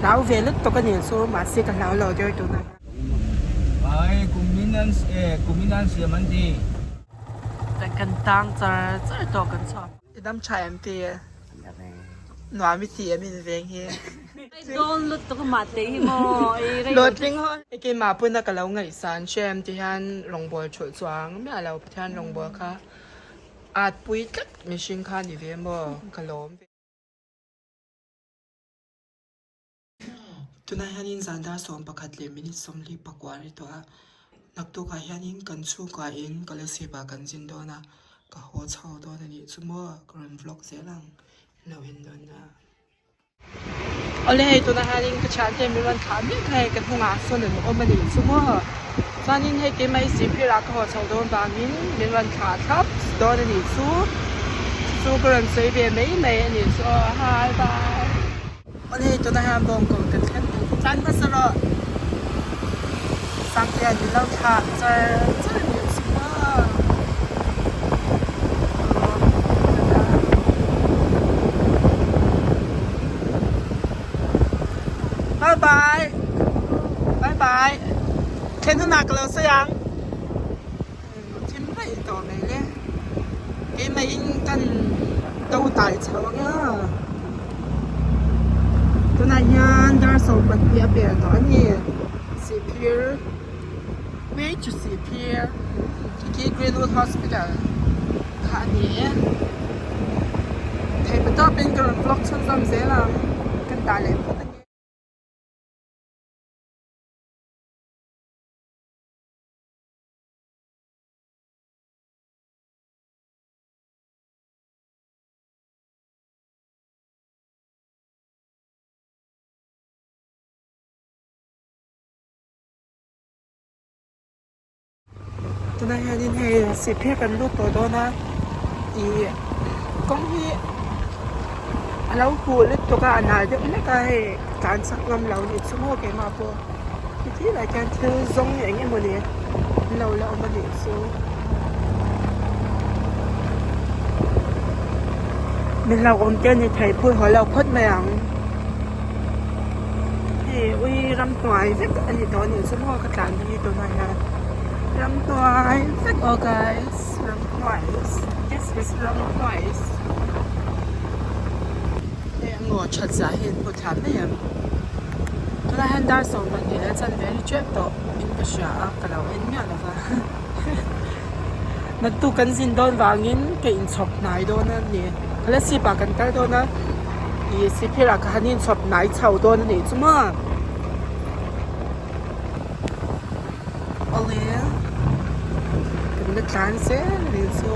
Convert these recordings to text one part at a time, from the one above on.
Hlau ve lutuk a ni chu mahse ka hlau lo der tunah hian. Ai kumin an kumin an siam an ti. Kan tang char char tawh kan chhuak. I dam tha em ti? Nuam i ti em in veng hi? Dawn lutuk a mah teh hi maw ei rei. Lawtling ho. Keimah pawhin a ka lo ngaihsan hrem ti hian rawngbâwl thulh chuang miah lo Pathian rawngbâwl kha at pui tlat mihring kha ni ve maw ka lawm ve. Tunah hianin zan dar 11 leh minute 44 a ri tawh a, naktukah hianin kan chhungkua in Kolasib ah kan zin dawn a, ka haw chho dawn a nih chu maw ka rawn vlog zel ang lo en dawn nia. Awle hei tunah hianin ka thiante min rawn thlah mek kha hei ka hnungah sawn an awm a nih chu maw chuanin hei keimah i sihphir ah ka haw chho dawn vangin min rawn thlah thlap dawn a nih chu chu ka rawn sawi ve mai mai a nih chu aw hi bye. Awle hei tunah hian bawngkawn kan thleng tlan hmasa rawh Sangtea min lo thlah char char a nih chu maw. Bye bye bye bye then hunah ka lo sawi ang thim raih tawh mai le keimah in kan to tai chho ang a tunah hian dar 12 a pel tawh a ni sihphir way to sihphir khi Greenwood Hospital kha a ni e. Theih patawpin ka rawn vlog chhunzawm zel ang kan dah leh phawt a ni. Tunah hianin hei sihphir kan lut tawh dawn a ih kawng hi a lo huh lutuk a a nal deuh hlek a hei tlan chak ngam lo nih chu maw keimah pawh heti lai khian thil zawng eng emaw ni an lo la awm a nih chu mi hlauhawm te a ni thei phur haw lo phawt mai ang hei ui ramhnuai vek a ni tawh a nih chu maw ka tlan hi tunah hian ramhnuai vek aw guys ramhnuai this is ramhnuai hei a ngaw that zah hi an hmu thla mai ang tunah hian dar 12 leh chanve ri tep tawh in ka hria a ka lo en miah lo va naktuk kan zin dawn vangin ka inchhawp hnai dawn a ni Kolasib ah kan kal dawn a ih sihphir ah ka han inchhawp hnai chho dawn a nih chu maw awle kan la tlan zel a nih chu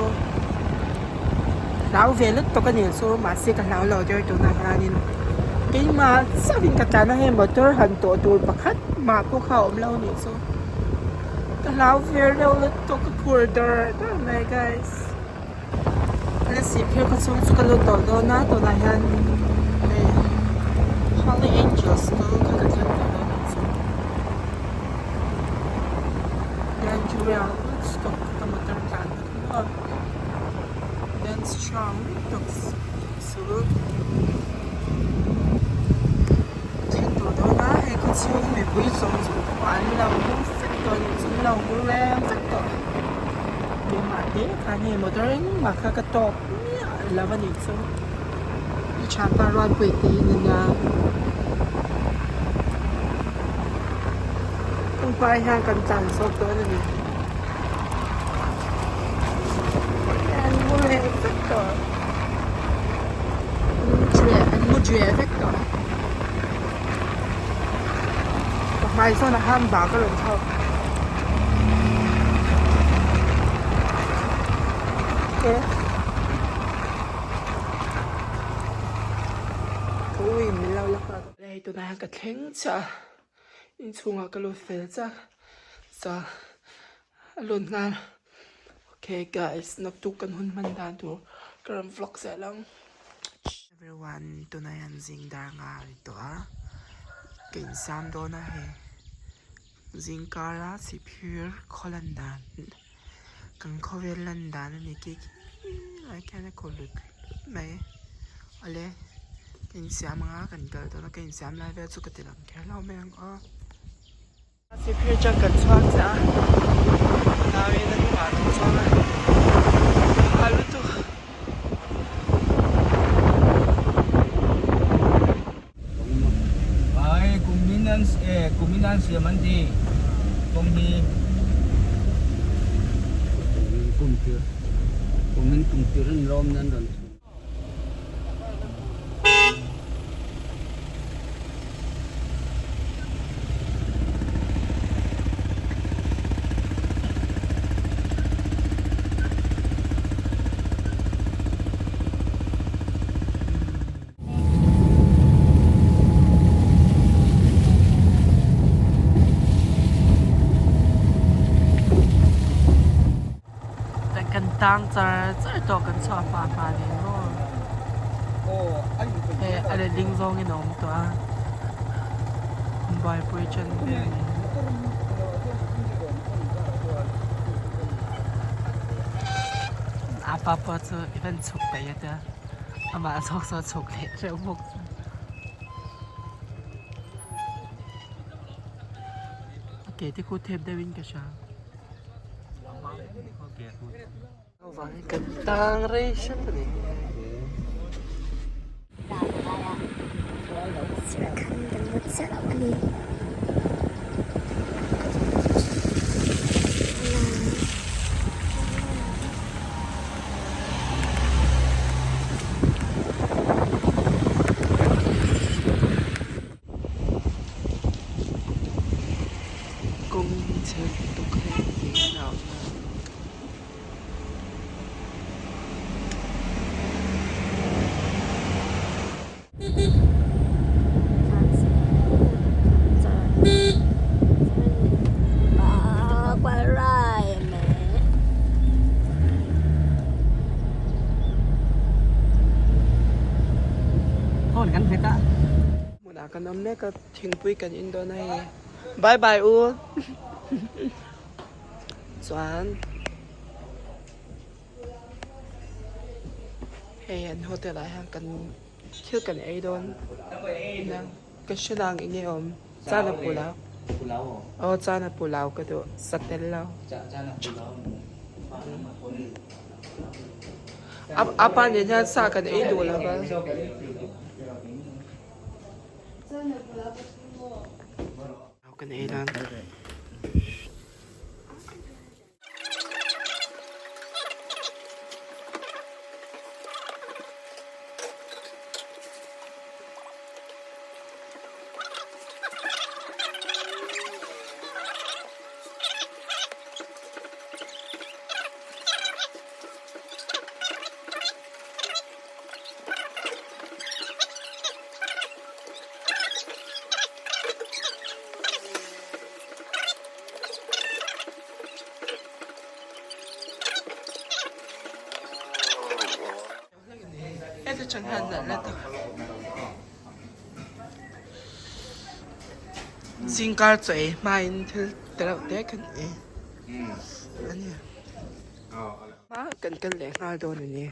hlau ve lutuk a nih chu mahse ka hlau lo der tunah hianin keimah chauhin ka tlan a hei motor han tawh tur pakhat mah pawh kha a awm lo a nih chu. Ka hlau ve reuh lutuk ka phur dawr dawr mai guys la sih phir khaw chhung chu ka lut tawh dawn a tunah hian hei holy angel school kha ka thleng tawh dawn ang chu Nigeria woodstock ka motor tlan na kha maw then strong lutuk chu. Thleng tawh dawn a, hei khaw chhung mipui zawng zawng te pawh an lo hung vek tawh a nih chu, an lo hur reng vek tawh. Keimah te khan hei motor engmah kha ka tawk miah lo a nih chu. I thianpa Ruatpuii te in ania. Kawngpah hian kan tlan zawk dawn a ni. An mu leh vek tawh. An mu ṭiah vek tawh. Ka hmai zawn ah khan bak a rawn chhuak. Ka u in min lo la nghal. Hei tunah hian ka thleng chiah a. Inchhungah ka lut fel chiah sa a lut nghal okay guys naktuk kan hun hman dan tur ka rawn vlog zel ang everyone tunah hian zing dar nga a ri tawh a ka insam dawn a hei zing kara chhipphir khaw lan dan kan khawvel lan dan a ni khi khi lai khian a kaw lut lut mai awle. Ka insiam anga kan kal dawn a ka insiam lai vel chu ka ti lang kher lo mai ang aw. Sihphir atang kan chhuak chiah a, ka nauin a hnungah a lo chuang a, a lutuk. Ai kumin an e kumin an siam an ti kawng hi Kum tir kumin kum tir an lawm nan rawn chhun. Kan tang char char tawh kan chhuah hma hma nen maw hei a letling zawngin a awm tawh a buaipui ṭan vel a ni. Apa pawh chu i van chhuk peih a tia amah zawk saw chhuk leh reuh bawk. A ke te khu thep deuhin ka hria. Vangin kan tang rei hret a ni. Kawng chhe lutuk hi tiin a awm a. Hmunah kan awm mek a thingpui kan in dawn a hei bye bye u chuan hei an hotel ah hian kan thil kan ei dawn ka hre nang eng nge awm chana pulao aw chana pulao ka duh sa tel lo a pa nen hian sa kan ei duh lo va. Kan ei dan. Heta chang hian nalh la tak zingkar chaw ei hmain thil te reuh te kan ei a ni kan kal leh nghal dawn a ni.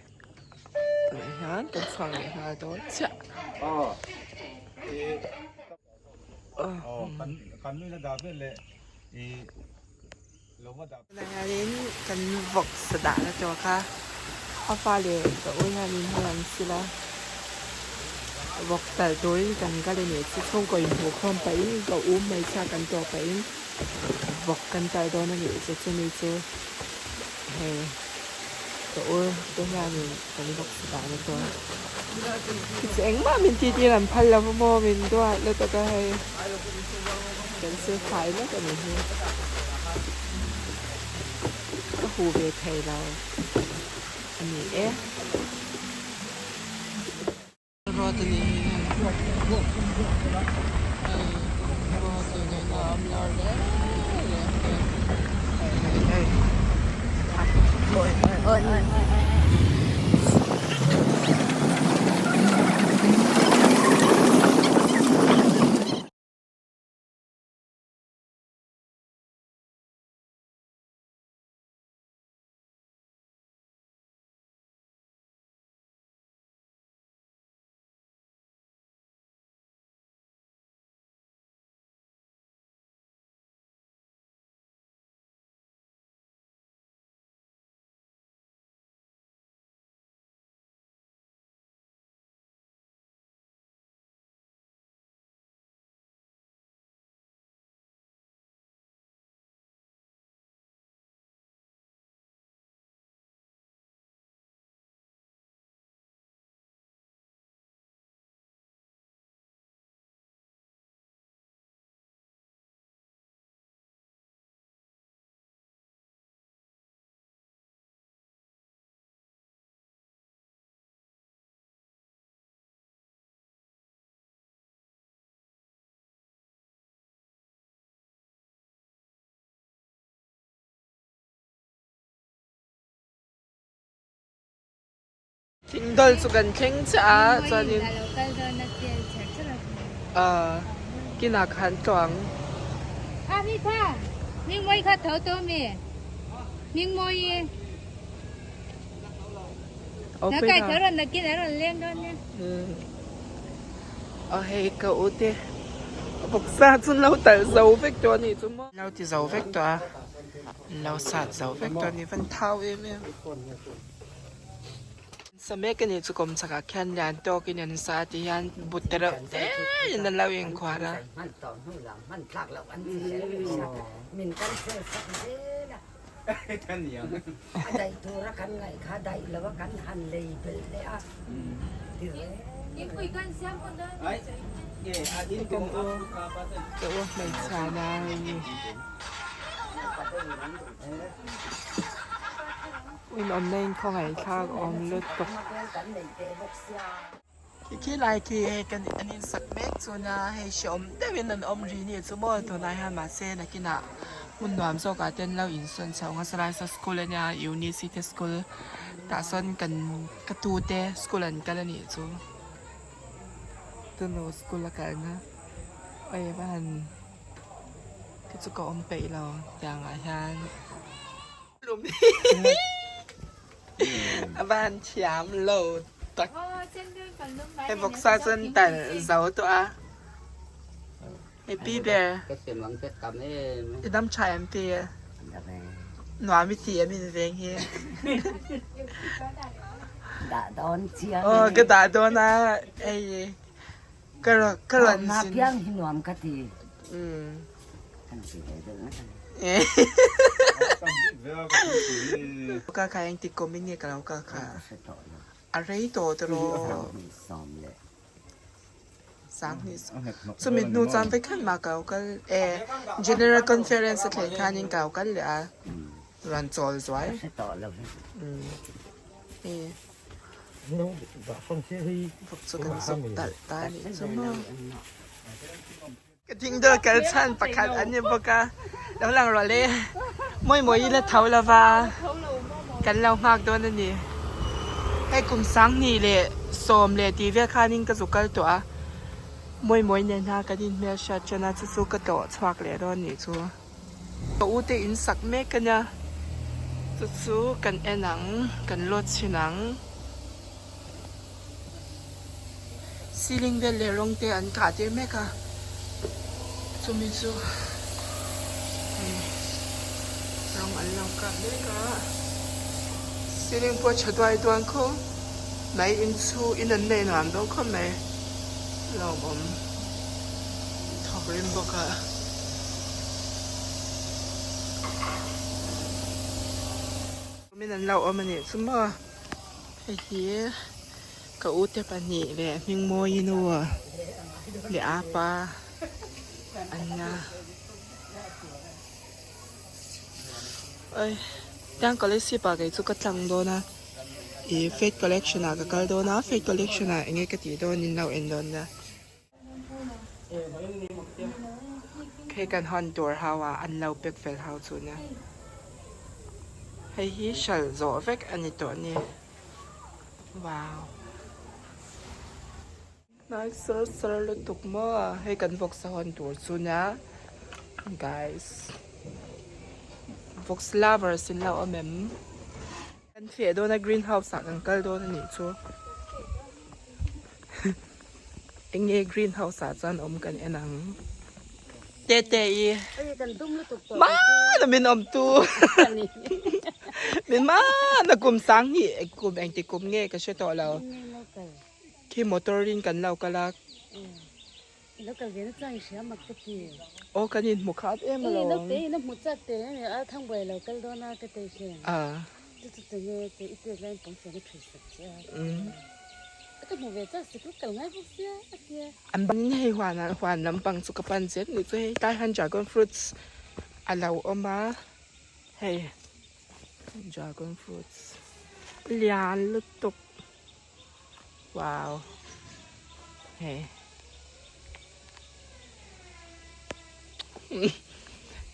Tunah hian kan chhuak leh nghal dawn chiah. Tunah hianin kan vawk sa dahna tur kha a fa leh ka u hianin hei an sil a, vawk talh turin kan kal a nih chu chhungkaw inhmuh khawm pahin ka u hmeichhia kan tawh pahin vawk kan talh dawn a nih chu chumi chu hei. Ka ur te hianin kan vawk sa dahna tur chu engmah min tih tir an phal lo va maw min duat lutuk a hei kan sil fai vek a ni hi ka huh ve thei lo a ni e. Road a nih hi hei hei road in ngaihna a awm lo hle hei hei hei Thingdawl chu kan thleng chiah a chuanin ah kinah khan tluang. Aw hei ka u te vawksa chu an lo talh zo vek tawh a nih chu maw. An lo ti zo vek tawh a an lo sat zo vek tawh a ni van thau em em. Sa mek a nih chu kawm chhakah khian lian tawkin an sa tih hian but te reuh te in an lo inkhuar a. Ka u hmeichhia na Inawmna in khawngaih thlak awm lutuk. Khi lai khi hei kan an in sak mek chun a hei hreawm deuhin an awm rih nih chu maw tunah hian mahse nakinah hmun nuam zawkah te an lo insawn chho ang a sawlai saw school ania unicity school tah sawn kan ka tu te school an kal anih chu tunu school a kalna awi va han khi chu ka awm peih lo tiang ah hian. A van thiam lo tak. Hei vawksa chuan talh zo tawh a. Hei pi ber. I dam tha em pi? Nuam i ti em in veng hi? Aw ka dah dawn a hei ka rawn zin. Ka kha engtik kawm in nge ka lo kal kha a rei tawh tiraw Sanghnih chumi hnu chuan vek khan mah ka lo kal e General Conference a thlen khanin ka lo kal leh a rawn chawl zuai vawk chu kan zuk talh ta a nih chu maw. Ka thingdawl kal chhan pakhat an ni bawk a, lo lang rawh le, mawi mawi la tho lova kan lo nghak dawn a ni. Hei kum 2010 leh tih vel khanin ka zu kal tawh a, mawi mawi nen khan kan inhmel hriat ṭan a, chu chu ka tlawh chhuak leh dawn nih chu. Ka u te in sak mek a nia, chu chu kan en ang, kan lawt chhin ang. Ceiling vel leh rawng te an kah tir mek a chumi chu hei rawng an lo kah mek a ceiling pawh a tha duai duai khawp mai in chu in an nei nuam dawn khawp mai lawmawm thawk rim bawk a. Min an lo awm a nih chu maw. Hei hi ka u te pahnih leh Hmingmawii nu leh apa an nia. Oi tiang scholarship ah kei chu ka tlang dawn a ih faith collection ah ka kal dawn a faith collection ah enge ka tih dawn in lo en dawn nia. Hei kan hawn tur ho a an lo pack fel ho chu nia hei hi hralh zawh vek a ni tawh a ni wow hnai sar sar lutuk maw hei kan vawksa hawn tur chu nia guys vawksa lovers in lo awm em. Kan feh dawn a green house ah kan kal dawn a nih chu enge green house ah chuan awm kan en ang tete i mana min awm tu min mana kum sang hi kum engti kum nge ka hre tawh lo khi motor in kan lo kal a. Lo kal ve na chuan i hria mak ka ti. Aw kan in hmu khat em alawm. Ih naute in a hmu chak teh em a Thangbuai lo kal dawn a ka tei hian. Chu chu chu nge te i tet laiin pawng fian a thui sak che a. Ka hmu ve chak sikul kal ngai bawk sia a tia. An ban in hei huan ah huan lampang chu ka pan zet ni chu hei tlai hian dragon fruits a lo awm a hei dragon fruits lian lutuk. Wow hei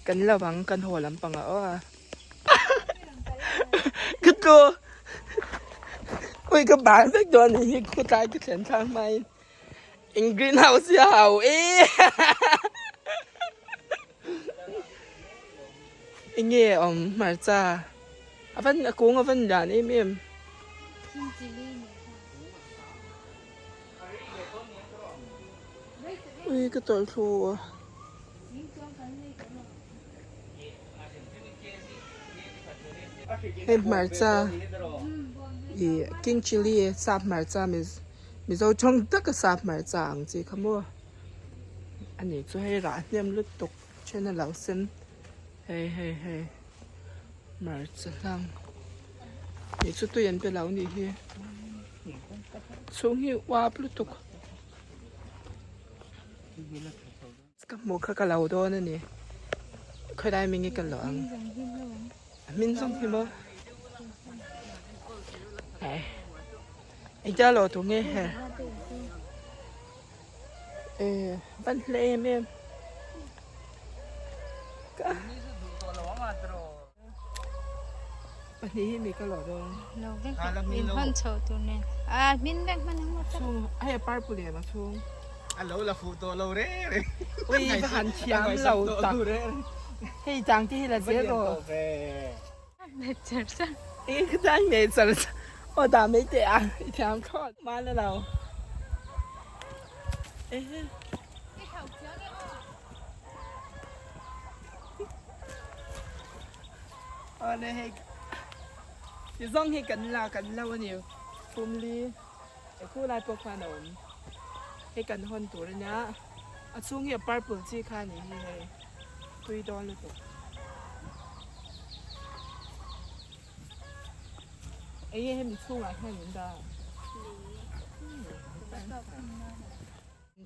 kan lo ang kan haw lampang ah aw ka tlu. Ui ka ban vek dawn anih hi khawtlai ka thlen thlak hmain eng green house hi a hau e enge awm hmarcha a van a kung a van lian em em. Ui ka tawlh thlu Hei hmarcha ih king chilli sap hmarcha mizo tawng taka sap hmarcha ang chi kha maw a nih chu hei rah hnem lutuk then a lo sen hei hei hei hmarcha hlang ih chu tui an pe lo nih hi chhung hi uap lutuk. Ka hmuh kha ka lo dawn a ni. Khawilai hming hi ka lo ang. A hming zawng hi maw? Eh. Engtia lo tu nge he? Eh, van hle em em. Ka. Pahnih hi mi ka lo dawn. Lo vek in hman chho tur nen. A hmin vek hman ang maw? Chhung hei a purple em a chhung. A lo la fuh tawh lo re re. Ui va han thiam lo tak. Hei tang te hi la zel rawh. Hmet char char. Eng ka tan nge char char. Aw dah mai teh a i thiam thlawt. Hman a lo. Ehe. I hauh chiang e aw. Awle hei ti zawng hi kan la kan lo a ni pumli he khu lai pawh khuan a awm hei kan hawn tur a nia a chhung hi a purple chi kha a nih hi hei tui dawn lutuk enge hemi chhungah hian in dah.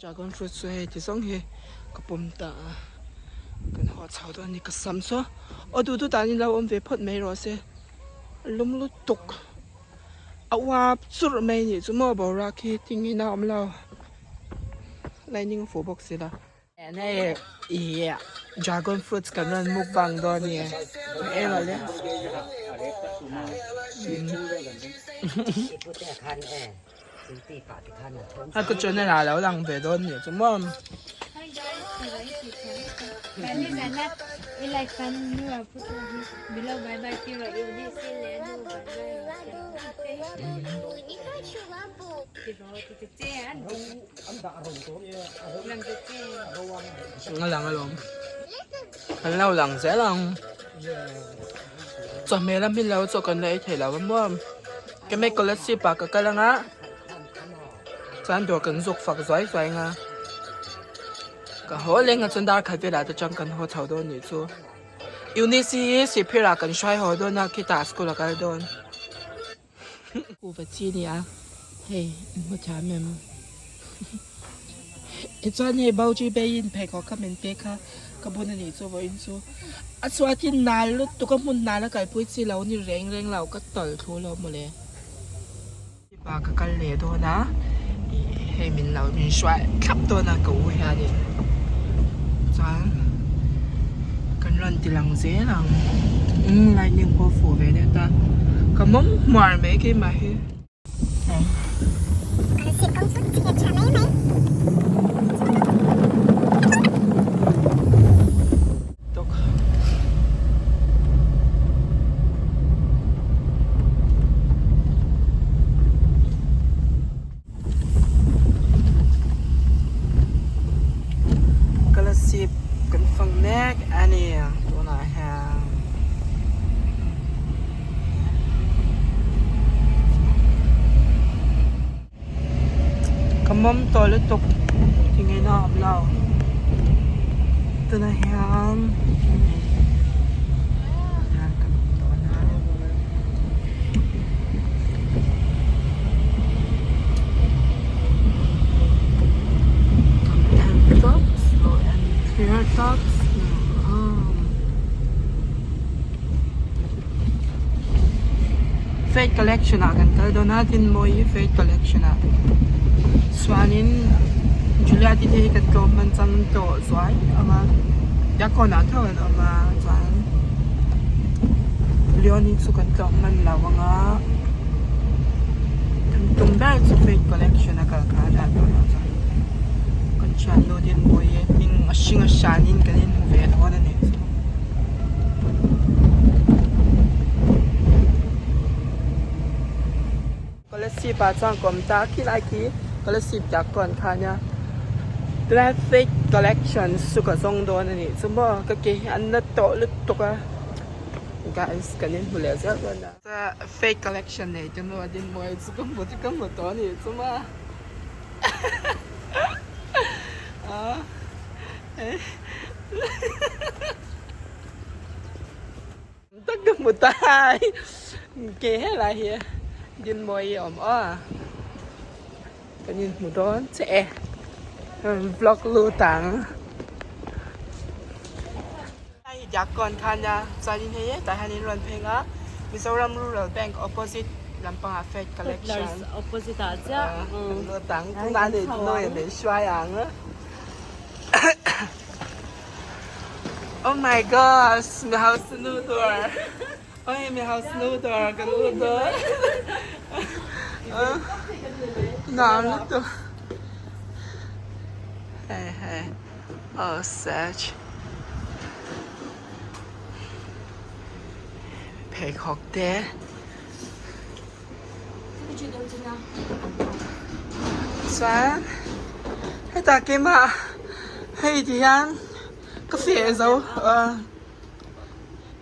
Dragon fruit chu hei ti zawng hi ka pawm ta a kan haw chho dawn a ni ka sam saw aw duh duh danin lo awm ve phawt mai rawh se lum lutuk a uap churh mai anih chu maw boruak hi tingin a awm lo lightning a fuh bawk si la hei ih dragon fruits kan rawn mukbang dawn a ni eng le. A ka channel ah lo lang ve dawn nih chu maw. A lang alawm. An lo lang zel ang. Chawhmeh lam hi lo chaw kan la ei thei lo a maw. Kemei scholarship ah ka kal anga chuan dawr kan zawk fak zuai zuai anga ka haw leng a chuan dar khat velah te chuan kan haw chho dawn nih chu Eunice hi Sihphir ah kan hruai haw dawn a khitah school a kal dawn. Kuhva chi a ni a hei in hmu thiam em tichuan hei Bauchi Bay in pheikhawk kha min pek kha ka bun a nih chu vawiin chu a chhuat hi nal lutuk a hmun hnal a kalpui chi lo ni reng reng lo ka tawlh thu lo mawle. Pa ka kal leh dawn a ih hei min lo min hruai thlap dawn a ka u hianin chuan kan rawn ti lang zel ang umm lightning pawh a fuh ve leh ta ka mawm hmuar mai keimah hi. Scholarship kan fang mek a ni tunah hian. Ka mawm tawh lutuk tinge na awm lo tunah hian hian kan awm dawn a tops and clear tops. Faith collection ah kan kal dawn a tin mawi hi faith collection ah chuanin Julia te hi kan tlawm hman chang tawh zuai ang a Diakkawn ah tho an awm a chuan Leon hi chu kan tlawm hman lo ang a. Kan tum ber chu fate collection a kal kha a dah tawh loh chuan kan thiannu Dinmawii hming a hring a hranin kan inhmu ve dawn a ni chu. Kolasib ah chuan kawm ta khi lai khi Kolasib tak kawn kha nia traffic collection chu ka zawng dawn a nih chu maw ka ke hi an la tawh lutuk a guys kan inhmu leh zel dawn a. Fake collection nei te nu a din mawi chu ka hmu chu ka hmu tawh a nih chu maw Tak ka hmu ta ke helai hi Dinmawii a awm aw kan inhmu dawn che e vlog lut ang hei Diakkawn kha ania chuanin hei hetah hian in rawn pheng a Mizoram Rural Bank opposite lampangah fate collection opposite ah chiah lut ang tunah ni Dinmawii min hruai ang. Oh my gosh, mi hausa nu dawr. Oi, mi hausa nu dawr kan lut dawn. Nuam lutuk. Hei hei. Oh, search. Pheikhawk te. Chuan hetah keimah hei ti hian ka feh zo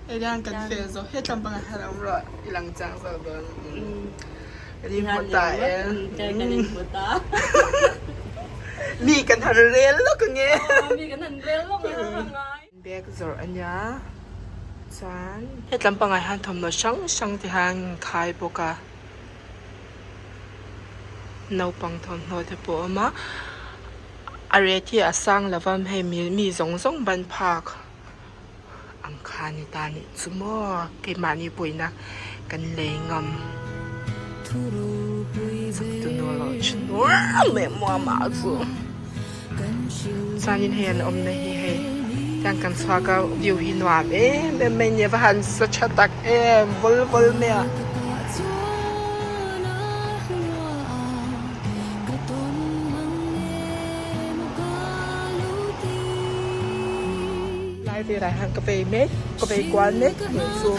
hei hian kan feh zo hetlam pangah hian awm rawh i lang chiang zawk dawn kan inhmu ta e mi kan han rel lawk ange Bag zawrh a nia chuan hetlam pangah hian thawmhnaw hrang hrang te hian an khai bawk a naupang thawmhnaw te pawh a awm a a rate hi a sang lo va hei mi zawng zawng ban phak ang kha a ni ta a nih chu maw keimahni pawhin a kan lei ngam chak tu nu lo thin em em a chu. Chuanin hei an awmna hi hei tiang kan chhuak a view hi nuam em em mai nia va han sa tha tak em vawl vawl mai a. Lai velah hian ka vei mek ka vei kual mek anih chu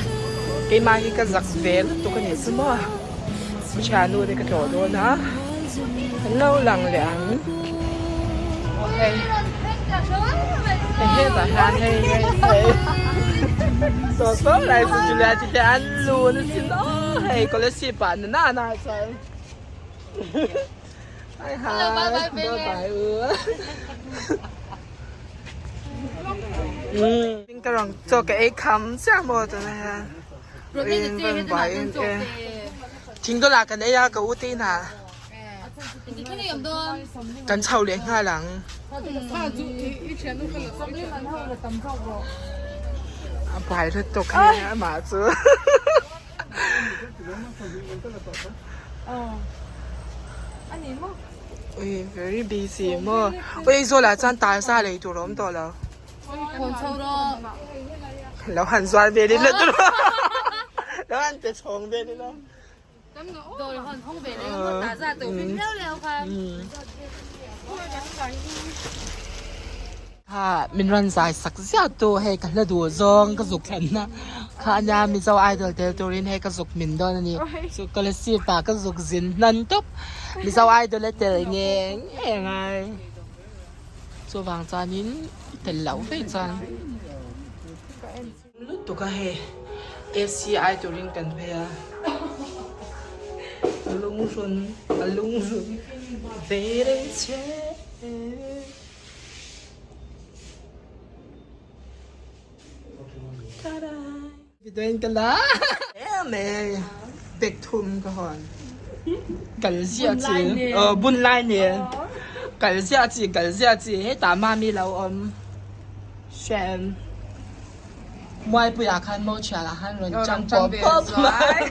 keimah hi ka zak ve lutuk anih chu maw. Ka thiannu te ka tlawh dawn a an lo lang leh ang aw hei hei hetah hian hei hei hei saw saw lai chu Julia chi te an lu na sin aw hei scholarship ah na na na chuan hi hi bye bye u um ka rawn chaw ka ei kham chiah maw tunah hian. Thing dawlah kan ei a ka u te inah kan chho leh nghal ang. A buai rat tawk hei amah chu. Ui very busy maw. Ui Aizawl ah chuan tarza lei tur a awm tawh lo. Lo han zuar ve ila tur lo han pe chhawng ve ila. Ha min rawn zai sak ziah tu hei ka hla duh zawng ka zuk thlen na kha ania Mizo Idol tel turin hei ka zuk min dawn a ni chu scholarship ah ka zuk zin hnan tawp Mizo Idol a tel nge nge ngai. Chuvang chuanin i tel loh vek chuan lutuk a hei AC ai turin kan phei a lungrun a lungrun ve reng che ta-da video in ka la em e bag thum ka hawn kal ziah chi aw bun lai nen kal ziah chi kal ziah chi hetah mami lo awm hrem mualpuiah khan mo thialah khan rawn chang pawp pawp mai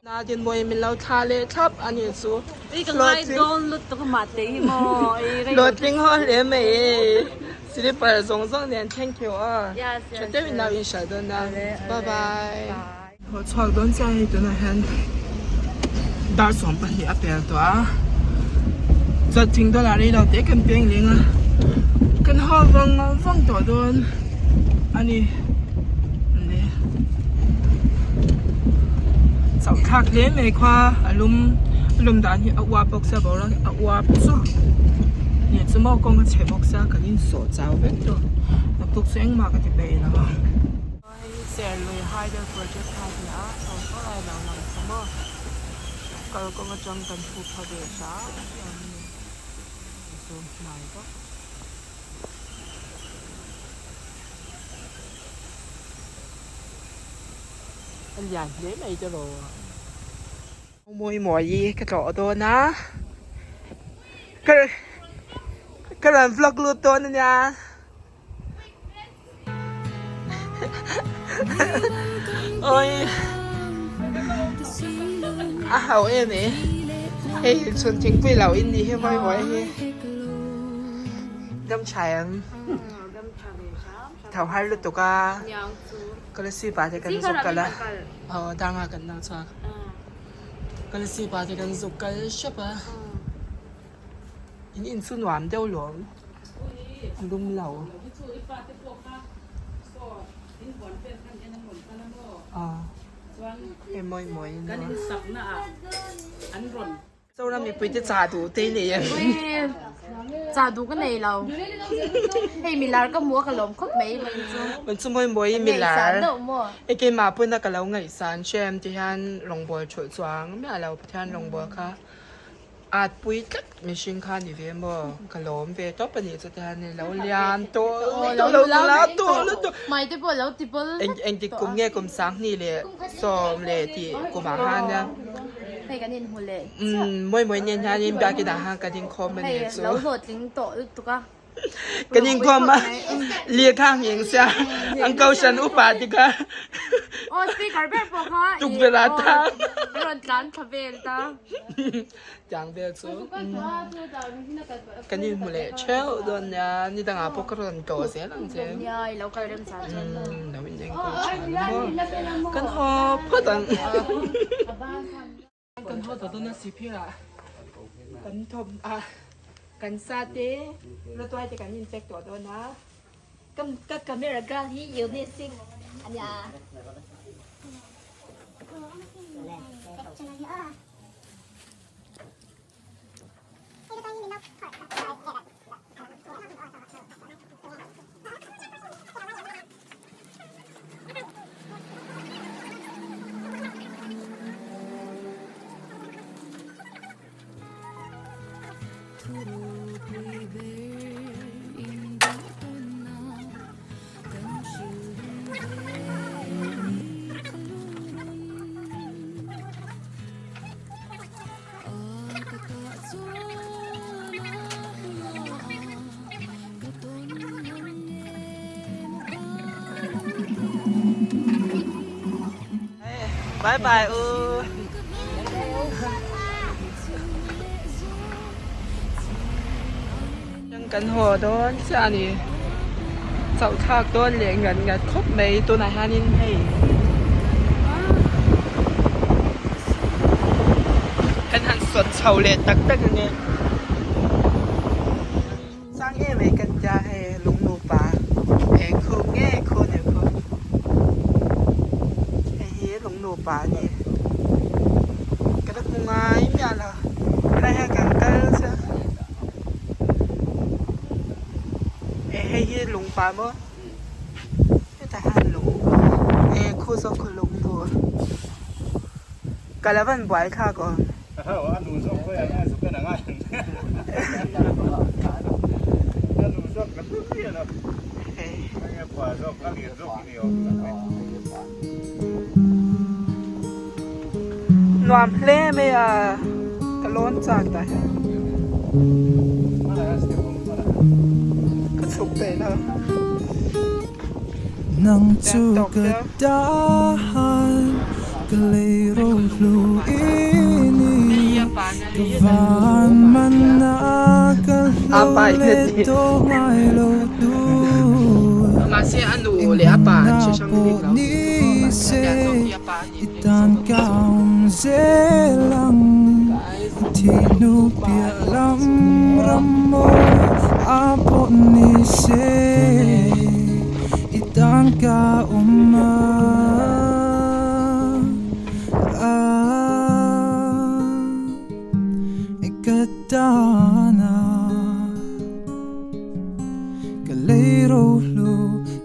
Na Dinmawii min lo thla leh thlap a nih chu. I ka ngai dawn lutuk a mah te hi maw i rei lo. Hlawhtling haw hle mai e. Slipper zawng zawng nen thank you aw. Yes yes. Tha deuhin lo inhralh dawn a. Bye bye. Haw chhuak dawn chiah hei tunah hian dar 12 a pel tawh a chuan thing dawlah rei lo te kan peng leng a kan haw vang vang tawh dawn a ni le chauh thlak hle mai khua a lum a lum dan hi a uap bawk sia boruak a uap chu leh chu maw kawng a chhe bawk sia kan insawh chau vek tawh naktuk chu engmah ka ti peih lo a. Hei hi Serlui Hydel Project kha a ni a, saw saw lai lo lang tha maw? Kalkawng atang kan hmu pha ve hram hram a ni, a zawm hnai bawk. A lian hle mai te rawh. Mawi mawi ka tlawh dawn a, ka ka rawn vlog lut dawn a nia. Oi a hau em e hei chhun thingpui lo in ni hi mawi mawi hi dam tha em tho har lutuk a Kolasib ah te kan zuk kal a aw danga kan lo chhuak Kolasib ah te kan zuk kal hrep a in in chu nuam deuh lawm. Lum lo. Hei mawi mawi in a. Zoram mipui te cha duh te nei em. Cha duh ka nei lo. Hei milar ka hmu a ka lawm khawp mai vawiin chu. Vawiin chu mawi mawi milar. Hei keimah pawhin a ka lo ngaihsan hrem ti hian rawngbawl thulh chuang miah lo Pathian rawngbawl kha. At pui tlat mihring kha ni ve maw? Ka lawm ve tawp a nih chu te hian lo lian tawh lo nula tawh lutuk. Hmai te pawh lo ti bawl vek tawh a. Engtik kum nge kum sanghnih leh sawm leh tih kumah khan a. Hei kan inhmu leh chiah. Umm mawi mawi nen hian in biakin ah khan kan inkhawm a nih chu. Hei lo hlawhtling tawh lutuk a. Kan inkhawm a lehkha ngheng sia an kohhran upa te kha. Aw speaker ber pawh kha tukverh ah tang. Rawn tlan thla vel ta. Tiang vel chu kan inhmu leh theuh dawn nia ni dangah pawh ka rawn tlawh zel ang che. Nia i lo kal rem chan chuan. Lo in enkawl tha ang maw. Kan haw phawt ang. Kan haw tawh dawn a si phir ah kan thawm a kan sa te rawtuai te kan in pack tawh dawn a. Ka camera girl hi Eunice Singh a nia. Bye bye u. Kan haw dawn chiah a ni. Chauh thlak dawn leh ngat ngat khawp mai tunah hianin hei kan han sawt chho leh tak tak ang e. Chang em mai kan tia hei lung nupa eng khu nge khu nen khu hei hi lung nupa a ni ka la hmu ngai miah lo helai hian kan kal chiah eh hei hi lung pa maw hetah hian lung eh khu zawk khu lung bu ka la van buai thlak awm. Nuam hle mai a ka lawn chak ta hian ka chhuk peih lo. Nang chu ka tan ka lei ro hlu i ni ka van man a ka hlo leh tawh ngai lo tur Mahse a nu leh a pa an hre hrang bik lo ni se anih I tan ka awm zel ang Thihnu piah lam ram mawi a pawh ni se I tan ka awm ang Ka tan a Ka lei rohlu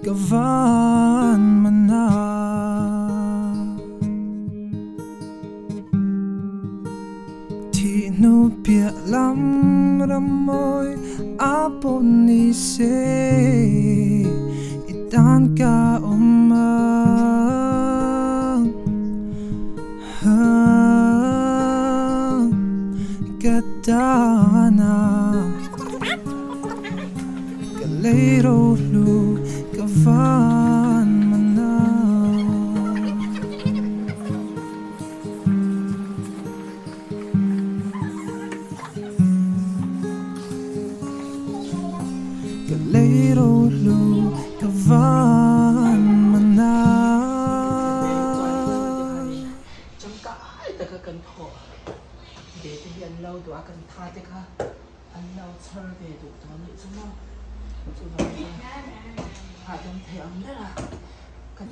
ka van man a. Thih hnu piah lam ram mawi a pawh ni se i tan ka awm ang Ka tan a Ka lei rohlu ka van man a. Ka lei rohlu ka van man a. Tangkai taka kan thawh ve te hi an lo duh a, kan tha te kha an lo chhar ve duh tawh a nih chu maw. Chuvang chuan hahdam thei ang ber a kan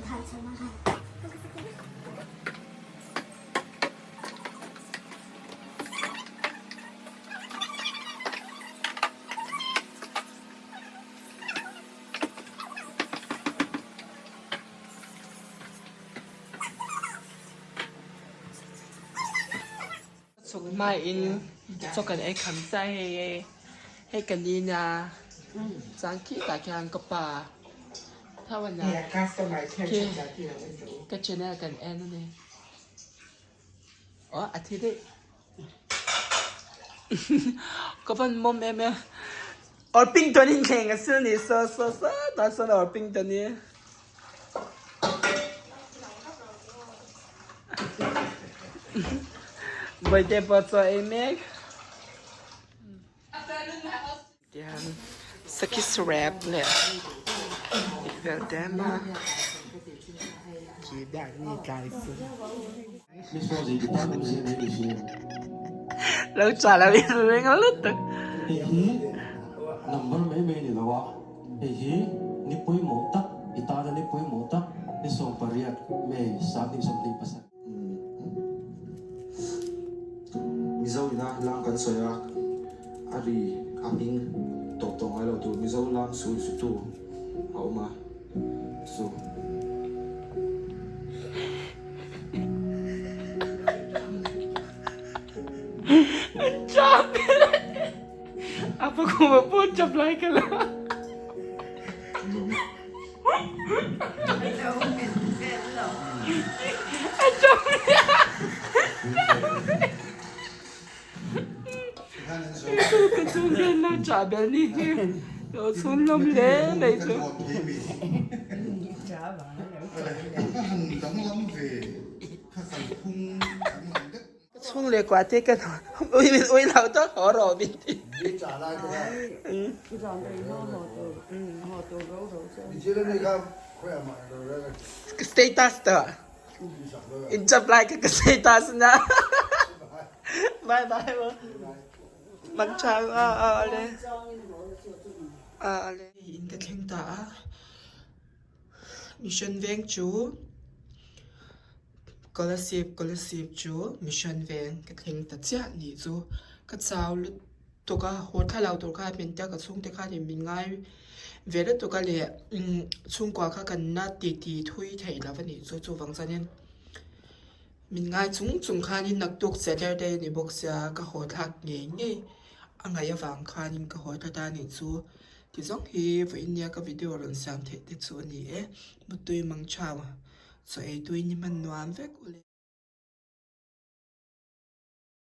Chhuk hmain chaw kan ei kham chiah hei hei ka ni nia chuan khi tah khian ka pa tho a nia ka channel kan en a ni aw a thi daih ka van mawm em em awr ping tawn in thleng a sil ni saw saw saw tah sawn awr ping tawn hi. Bawihte pawh chaw ei mek. Tihian sakhi sarep leh tih vel te a Lo chah lo in ring lutuk. Hei hi ni pawimawh tak, i tana ni pawimawh tak, ni 18 May 2027. Mizo ina lam kan sawi a, a ri a hming tawp tawh ngai lo tur Mizo lam sul sutu a awm a, chu. Apa kuma pun chap lai ka la. Ka chung hian lo chah bel ni hi lo chhun hlawm hle mai chu. Ka chhung leh kuah te ka ui min ui lo tawk haw rawh min ti. Ka status tawh in chap lai ka ka status na bye bye maw mang tha a a ale a ale. In ka thleng ta a mission veng chu. Kolasib Kolasib chu mission veng ka thleng ta chiah nih chu ka chau lutuk a haw thla lo tur khan min tia ka chhungte khanin min ngai ve lutuk a leh chhungkua kha kan la titi thui theih lo a nih chu chuvang chuanin min ngai chung chung khanin naktuk Saturday a ni bawk sia ka haw thlak ngei ngei a ngaih avang khanin ka haw thla ta a nih chu ti zawng hi vawiin nia ka video rawn siam theih te chu a ni e mutui mang chau. Chaw ei tui ni hman nuam vek ule.